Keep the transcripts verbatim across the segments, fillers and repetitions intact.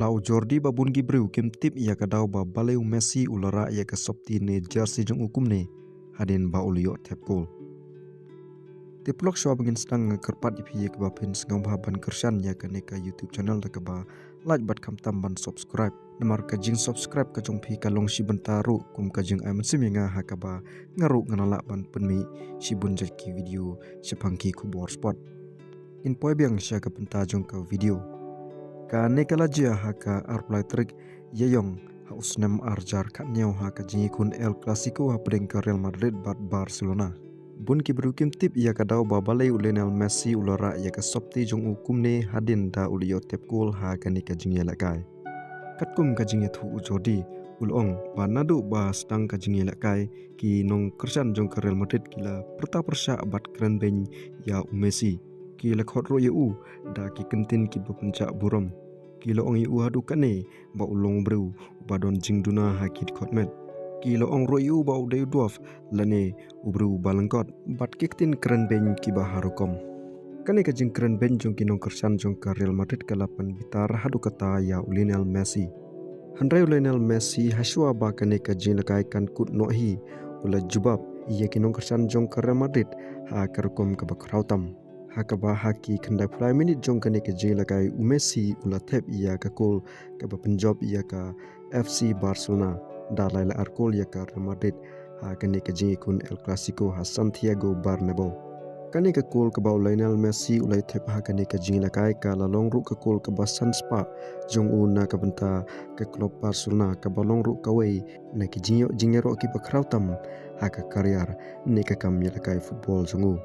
La u Jordi ba bun ki briew kim tip ïa ka daw ba balei u Messi u la rah ïa ka sopti ne jersey jong u kumne hadien ba u la ïoh thep kol. Te paralok, shuwa ba ngin sdang, nga kyrpad ïa phi ïa kaba phin sngewbha ban kyrshan ïa kane ka YouTube channel da kaba like bad khamtam ban subscribe. Namar ka jingsubscribe ka jong phi ka long shi bynta ruh kum ka jingai mynsiem ïa nga ha kaba nga ruh ngan lah ban pynmih shibun jait ki video shaphang ki khubor sport. Ngin poi biang sha ka bynta jong ka video. Kane ka la jia ha ka arphew lai tarik Ïaïong ha u snem arhajar khatñiew ha ka jingïakhun El Clasico hapdeng ka Real Madrid bad Barcelona. Bun ki briew kim tip ïa ka daw ba balei u Lionel Messi u la rah ïa ka sopti jong u kumne hadien da u la ïoh thep kol ha kane ka jingïalehkai. Katkum ka jingïathuh u Jordi, u la ong ba naduh ba sdang ka jingïalehkai, ki nongkyrshan jong ka Real Madrid ki la pyrta pyrshah bad kren beiñ ïa u Messi. Ki la khot ruh ïa u da ki kyntien kiba pynjah burom. Ki la ong ïa u haduh katne ba u long u briew ba don jingduna ha ki dkhot met. Ki la ong ruh ïa u ba u dei u dwarf lane u briew ba lyngkot, bad ki ktien kren beiñ kiba har rukom. Kane ka jingkren beiñ jong ki nongkyrshan jong ka Real Madrid ka la pynbitar haduh katta ïa u Lionel Messi. Hynrei u Lionel Messi, hashuwa ba kane ka jingïalehkai kan kut noh hi, u la jubab ïa ki nongkyrshan jong ka Real Madrid ha ka rukom kaba khraw tam. Ha kaba ha ki khyndaiphew lai minit jong kane ka jingïalehkai, u Messi u la thep ïa ka kol kaba pynjop ïa ka F C Barcelona da la ïaleh ar kol ïa ka Real Madrid ha kane ka jingïakhun El Clasico ha Santiago Bernabeu. Kane ka kol kaba u Lionel Messi u la thep ha kane ka jingïalehkai ka la long ruh ka kol kaba san spah jong u na ka bynta ka klub Barcelona, kaba long ruh kawei na ki jingïoh jingïaroh kiba khraw tam ha ka career ne ka kam ïalehkai football jong u.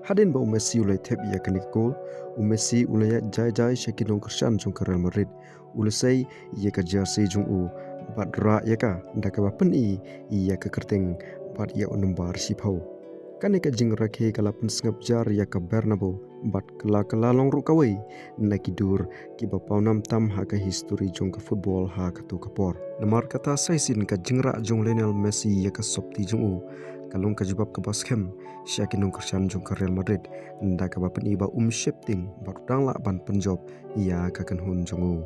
Hadien ba u Messi u la thep ïa kane ka kol, u Messi u la ïaid jai jai sha ki nongkyrshan jong ka Real Madrid. U la sei ïa ka jersey jong u bad rah ïa ka da kaba pyni ïa ka kyrteng bad ïa u nambar shiphew. Kane ka jingrakhe ka la pynsngap jar ïa ka Bernabeu bad ka la, ka la long ruh kawei na ki dur kiba pawnam tam ha ka history jong ka football ha kato ka por. Namar kata sa shisien ka jingrah jong Lionel Messi ïa ka sopti jong u ka long ka jubab kaba skhem sha ki nongkyrshan jong ka Real Madrid, da kaba pyni ba um sheptieng bad u dang lah ban pynjop ïa ka kynhun jong u.